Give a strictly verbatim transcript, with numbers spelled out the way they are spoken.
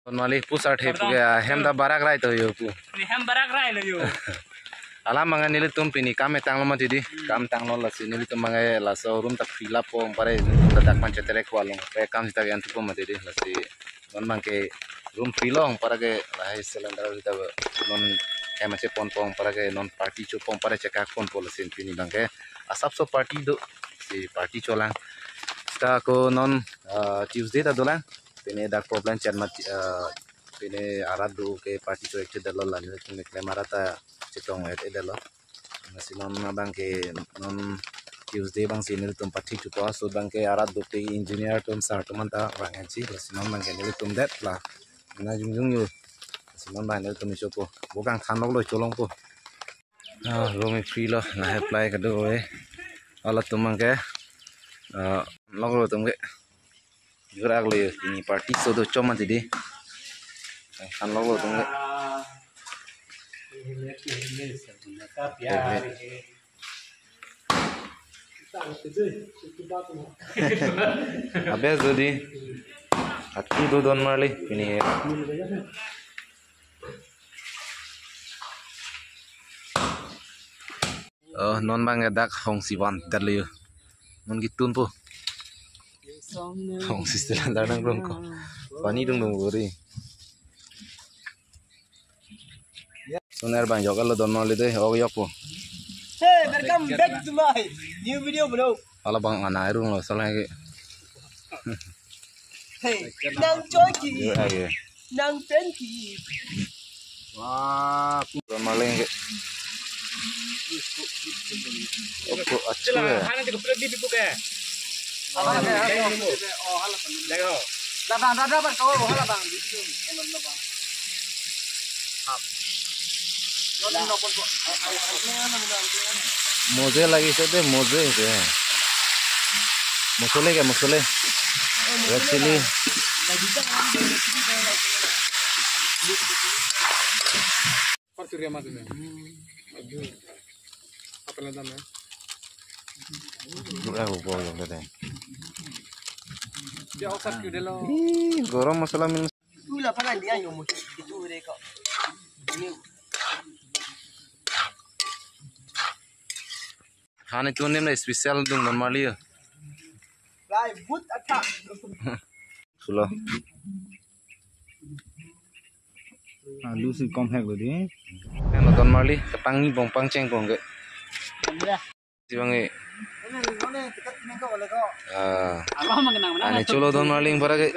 Don Marli pusar the pu ke, ah, hem ta barak rai to yo pu. Ni hem barak rai lo yo. Alam abang ke nelitum pini kam tanglo mati di. Kam tanglo, lasi nelitum abang ke laso room ta free lapo, anpar ta dak man cheterek walong. Pe kam sita ke antupo mati di, lasi non abang ke room free lo, anpar ke lahai cylinder sita non hem ase ponpo, anpar ke non party chopo, anpar chekak ponpo, lasi pini abang ke asapso party do, si party cholang. Sita ko non, ah, Tuesday ta dolang. Pini dak problem chet mat, ah, pini arat do ke party cho ek chet dalo, la nelitum keklem arat ta chetong et et dalo. Lasi non abang ke non Tuesday abang si nelitum party chopo, laso abang ke arat do ke engineer atum sir atum anta vang-etji, lasi non abang ke nelitum det la. Na jung jung yo. Lasi non abang nelitum chopo. Bo kangthan lok lo cholongpo. Ah, room free lo, lahai apply kado eh. Halatum abang ke, ah, lok lo atum ke. Jurak lo yo, pini party so do chom mati di. Kangthan lok lo atum ke. Abe jodi. Atu do Don Marli pini. Oh, non abang ke dak hongsi van dat lo yo. Non kitun po. Hongsi setelan dar nang rong ko. Pani dung dung gori. Soner abang jok lo Don Marli de, ok yok po. Hey, welcome back to my new video, bro. Hala abang ana irung lo salah ke. Hey, nang choi ki, Yo ayo. Nang pen ki. Wah, Don Marli ke. Oko achu ya. Hana tiko pelak di pipu ke. Abang, abang, abang. Lego. Dah, bang, dah, dah, bang, kau, hala, bang. Di situ, elon lo, bang. Hap. Lo, lo, lo, lo. Moje lagi sete, moje itu ya. Mosole ke, mosole. Red chili. Par curiya mati na. Aduh. Apa lagi na? Dua ribu yang tadi. Dia osap ke delo. Ih, garam masala min. Tula pala dia yo mo itu re ko. Ini. Hani tuh nem special dung Don Marli ya. Lai but attack. Sulo. Alu si kom hek lo di. Yang Don Marli, ketang ni bong pangcheng bong ke. Si bang e. Ah. Ane cholo Don Marli para ke.